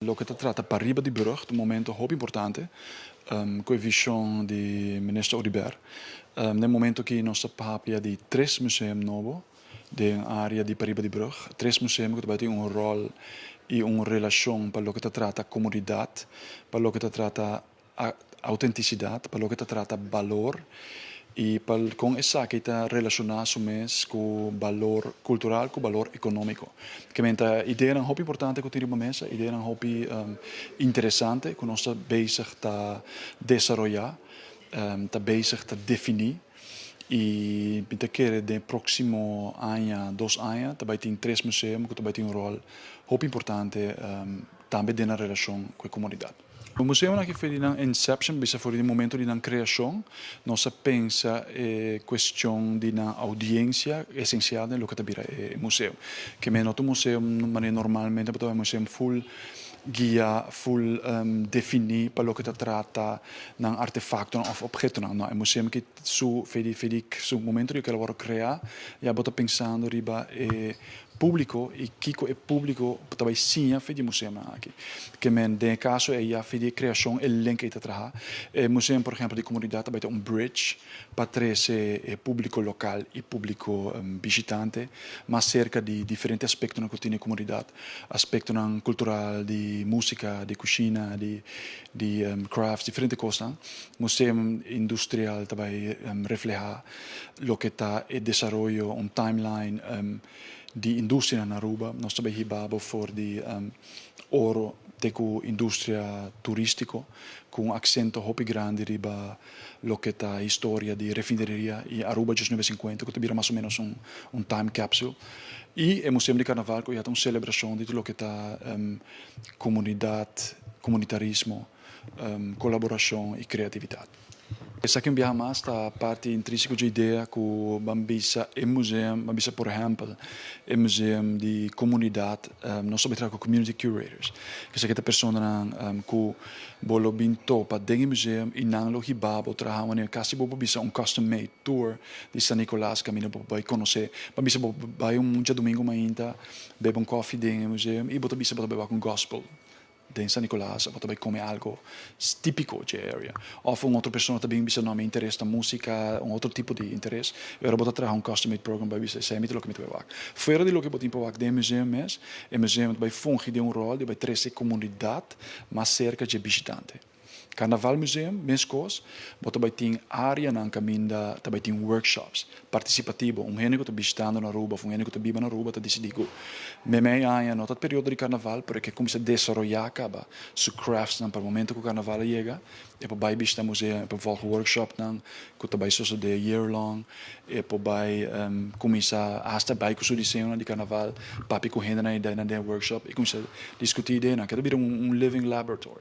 Loke ta trata pariba di brug, un momento hopi importante, cu e vision di Minister Oduber. Na momento cu nos ta papia di tres museo nobo den area di pariba di brug, tres museo cu ta tin un rol y un relacion pa loke ta trata comunidad, pa loke ta trata autenticidad, pa loke ta trata balor y pa con esaki ta relaciona su mes cu balor cultural, cu balor economico. Kiermen ta idea hopi importante cu tin riba mesa, idea hopi interesante cu nos ta bezig ta desaroya, ta bezig ta defini y mi ta kere den proximo aña, 2 aña, tambe tin tres museo cu tambe tin un rol hopi importante tambe den relacion cu e comunidad. E museo aki for di inception, bisa for di momento di creacion, nos a pensa e cuestion di na audiencia esencial den loke ta bira e museo. Kiermen no ta un museo manera normalmente, ta un museo full guia, full defini pa loke ta trata nan artefacto of obheto nan. No, e museo cu su for di su momento cu el a crea, ya bo ta pensando riba e publico y kico e publico tambe siña for di museo aki. Kiermen den caso e ya for di creacion e link ta traha. E museo, por ehempel, di comunidad tambe un bridge pa trece e publico local y publico bishitante mas cerca di diferente aspecto cu tin e comunidad, aspecto cultural, di musica, di cushina, di crafts, diferente cos. Museo industrial tambe refleha loke ta e desaroyo, un timeline di industria na Aruba. Nos tambe hiba bo for di oro te cu industria turistico, cu un acento hopi grandi riba loke ta historia di refineria y Aruba 1950, cu ta mas o menos un time capsule. Y e Museo di Carnaval, cu ta un celebracion di loke ta comunidad, comunitarismo, colaboracion y creatividad. Esaki un biaha mas ta parti intrinseco di idea cu ban bisa e museo, ban bisa, por ehempel, e museo di comunidad, nos ta traha cu community curators. Cu esaki ta persona cu bo lo bin topa den museo y nan lo hiba bo traha un casi, bo bisa, un custom made tour di San Nicolas, caminda bo bay conoce. Ban bisa bo bay un diadomingo mainta, bebe un koffie den museo y bo bisa bo bay cu gospel den San Nicolas, bo bay come algo tipico di area. Of un otro persona tambe bisa: "No, mi interes ta musica, un otro tipo di interes." Y ora bo traha un custom made program, bay bisa esey loke mi ta bay. Fuera di loke bo tin pa den museo mes, e museo bay fungi den un rol di bay trece comunidad mas cerca di bishitante. Carnaval Museum, mes cos, bo tambe tin area nan caminda, tambe tin workshops participativo. Un hende cu ta bishitando na Aruba, un hende cu ta biba na Aruba, ta dicidi cu mey aña, no ta periodo di carnaval, pasobra cuminsa desaroya caba su crafts nan pa momento cu carnaval yega, e por bay bishita museo, e por volg workshop nan, cu tambe sucede year long, e por bay cuminsa hasta bay cu su diseño di carnaval, papia cu hende na idea na workshop, y cuminsa discuti idea, cu ta un living laboratory.